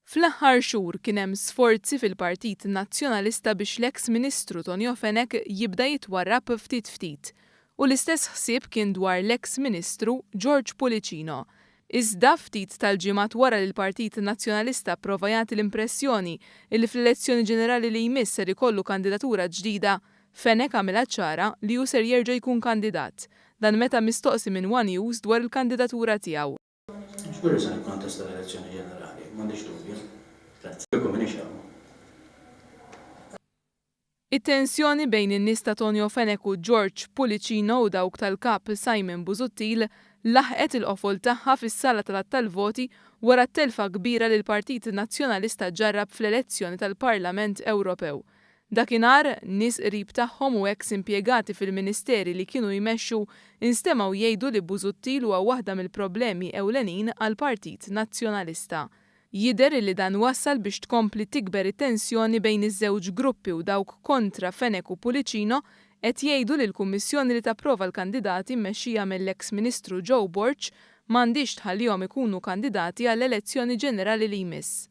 Fl-aħħar xhur kien hemm sforzi fil-Partit Nazzjonalista biex l-eks Ministru Tonio Fenech jibda jitwarrab ftit ftit. U l-istess ħsieb kien dwar l-eks Ministru George Pullicino. Iżda, ftit tal-ġimgħat wara li l-Partit Nazzjonalista pprova jagħti l-impressjoni illi fl-elezzjoni ġenerali li jmiss ser ikollu kandidatura ġdida, Fenech għamilha ċara li hu ser jerġa' jkun kandidat. Dan meta mistoqsi minn one News dwar il-kandidatura tiegħu. Żgur li se nikkontesta l-elezzjoni ġenerali, m'għandix dubju. Grazzi. Kieku m'iniex hawn. It-tensjoni bejn in-nies ta' Tonio Fenech u George Pullicino u dawk tal-Kap Simon Busuttil laħqet il-qofol tagħha fis-sala tal-għadd tal-voti wara t-telfa kbira li l-Partit Nazzjonalista ġarrab fl-elezzjoni tal-Parlament Ewropew. Dakinhar, nies qrib tagħhom u eks impjegati fil-ministeri li kienu jmexxu nstemgħu jgħidu li Busuttil huwa waħda mill-problemi ewlenin għall-Partit Nazzjonalista. Jidher illi dan wassal biex tkompli tikber it-tensjoni bejn iż-żewġ gruppi u dawk kontra Fenech u Pullicino qed jgħidu li l-Kummissjoni li tapprova l-kandidati mmexxija mill-eks Ministru Joe Borg m'għandhiex tħallihom ikunu kandidati għall-elezzjoni ġenerali li jmiss.